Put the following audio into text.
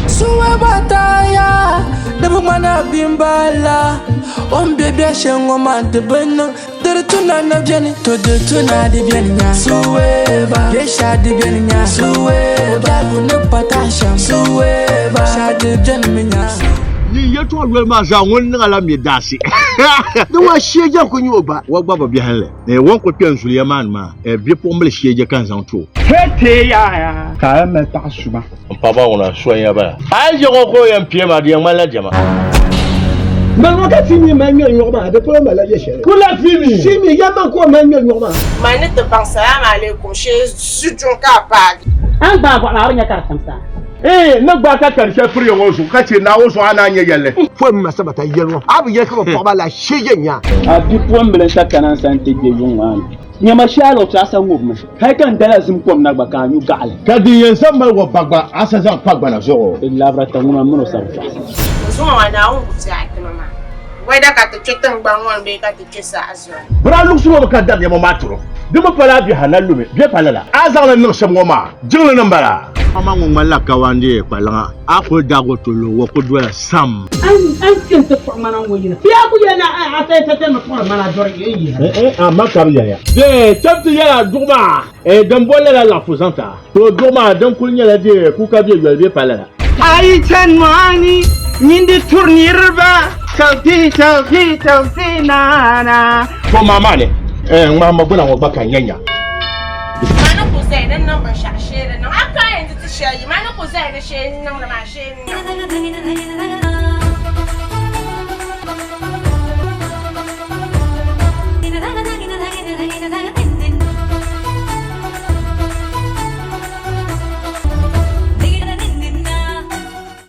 Suweba taaya di bi ŋmana bimbala o ni be biɛhi shɛm ŋɔ maa di bi niŋ di di tu na na beni to di tu na di beni nya Suweba biɛshɛli di beni nya Suweba o biɛhigu ni pa tahi shɛm Suweba shɛli di beni mi nya. Nyin yɛltɔɣa yoli maa zaa ŋun niŋ a la mi daasi. Di ŋɔ shee ku nyɛ o ba. Wa gba bi biɛhinli. Ŋun ku kpe n zuliya maa ni maa, bipuɣimbila shee ka n zaŋ ti o. Ka a yɛn mali paɣa suma. N paɣiba ŋuna so n-yɛn bala. A yi je ŋɔ ka o yɛn pee ma, di yɛn ŋmanila diɛma. Mali ŋɔ ka Simi mali ŋmɛri nyɔɣu maa, di polo malila yɛ shɛli. Kula Simi! Simi, yɛm man ka o mali ŋmɛri nyɔɣu maa. Mani ni ti baŋ salaam alaikum shee zujuŋ ka a paagi. A ni gbaai bɔɣu maa, a bi nya ka di simsa? Ee, n ni gbaai ka kari shɛli piri ya ŋɔ zuɣu ka chɛ Naawuni zuɣu a naan nya yɛlli. Pɔi m ma Sabata yɛli ŋɔ, a bi yɛli ka bɛ paɣ ba la shee yɛn nya. A bipuɣimbila n-sa kana n sani ti gbe yuŋ maa ni. Nyama shɛli o tɔɣisa ŋubimi, hal ka n dala zim kom na gba ka a nyu gaɣili. Ka din yɛn sa mali wa ba gba, a sa zaŋ pa gbana zuɣu. Di labira ta ŋuna min o sa bi tɔɣisa. N zuŋɔ maa Naawuni ku ti a tima maa, wɛda ka ti kpe tiŋgbani ŋɔ ni bee ka ti kpe saha zuɣu. Bɛ daa luɣisi ŋɔ mi ka dari nɛma maa tiri o. Di mi pala a biɛha na lumi bɛ pa lala. A zaŋ li niŋ shɛm ŋɔ maa, jiŋli ni m-bala. Amaa ŋun ŋmanila kawaandee kpaliŋa, a kul daag o tolli o ku dola sam. An kpe nti kpuɣi ŋmana ŋɔ yina. Bee a ku yɛli ni a sayi satani mi kpuɣiri ŋmana dɔri n yihira? N-n, amaa ka bɛ yɛliya. Bee cham ti yɛl a duɣu maa, din bo lala laɣifu zaŋ ti a. To duɣu maa din kul nyɛla dee kuka bɛ yoli bɛ pa lala. A yi chani mɔɣuni nyindi turi niriba, tawfi tawfi tawfi naana. To maa maa ni, ŋmahimma gbuna ŋɔ gba ka n nya nya. Mani ku zaya ni niŋ binshɛɣu shee di niŋ. A ka yɛn di ti shɛli yi mani ku zaya ni shee n niŋdi maa shee n niŋ.